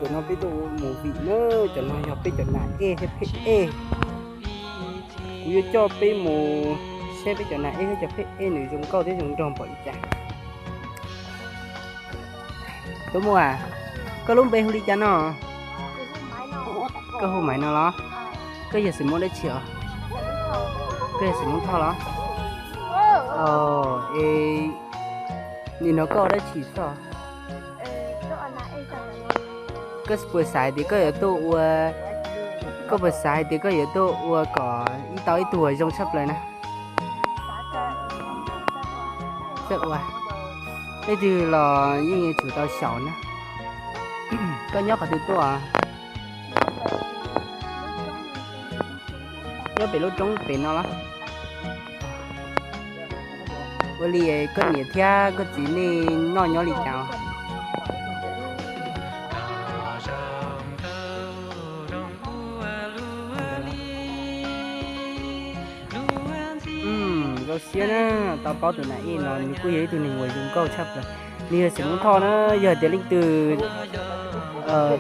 Cov no peb tuaj ua movie na, cov no yog peb cov nas ej thiab pheb ej. Kuv yuav coj peb mus saib peb cov nas ej thiab cov pheb ej nws zoo nkauj thiab zoo nraug npaum li cas. Tub Muaj, koj lub npe hu li cas no? Koj hu Maiv no los? Koj yog xeem Muaj dab tsi os? Koj yog xeem Muaj Thoj los? Es nim no koj ua dab tsi txog? Koj puas xav hais tias koj yuav tuaj ua, koj puas xav hais tias koj yuav tuaj ua kom ib tau ib tug uas zoo tshaj plaws na? Txawj ua, leej twg los yeej yuav tsum tau xyaum na. Koj nyob qhov twg tuaj? Nyob pem lub roob pem no los? Ua li koj niam thiab koj txiv nej noj nyob li cas? Zoo siab na, tau paub tus nas ej no nws kuj yog ib tug neeg uas zoo nkauj tshaj plaws. Nws yog xeem Muaj Thoj na, yog tias leej twg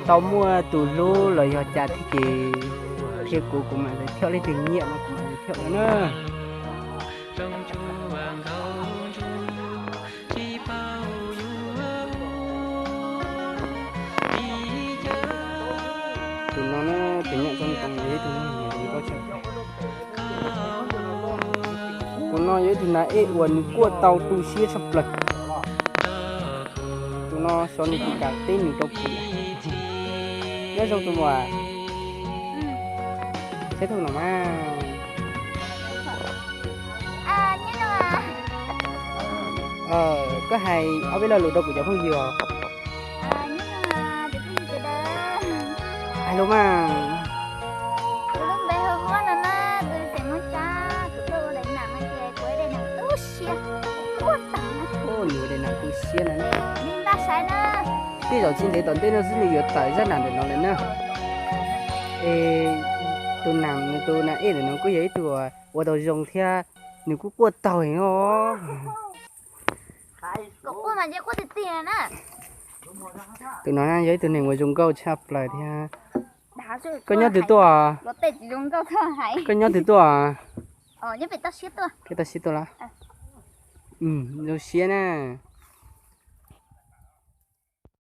tau muaj tus hlub los yog cas thiab ces qhia kuv, kuv mam li thiaj, leej twg nyiam no kuv mam li thiaj ua na. Tus no na, tus nyob rau ntawm no yog ib tug neeg zoo nkauj tshaj plaws. Tus no yog ib tug nas ej uas nws kuaj tau tu siab tshaj plaws. Tus no xyov nws puas kam teb nws rau kuv. Nyob zoo tus muam. Saib tus no mas. Koj hais ob peb lo lus rau kuv cov phooj ywg os. Hais lus mas. Nws ua daim nas tu siab na. Tej zaum tsis ntev tom ntej no xwb nws yuav tawm zaj nas ntawm no lawm na. Es tus nas, tus nas ej ntawm no kuj yog ib tug ua tau zoo thiab nws kuj quaj taug heev os. Tus no yog ib tug neeg uas zoo nkauj tshaj plaws thiab. Koj nyob twg tuaj? Koj nyob twg tuaj? Peb toj siab tuaj lawm. Zoo siab na.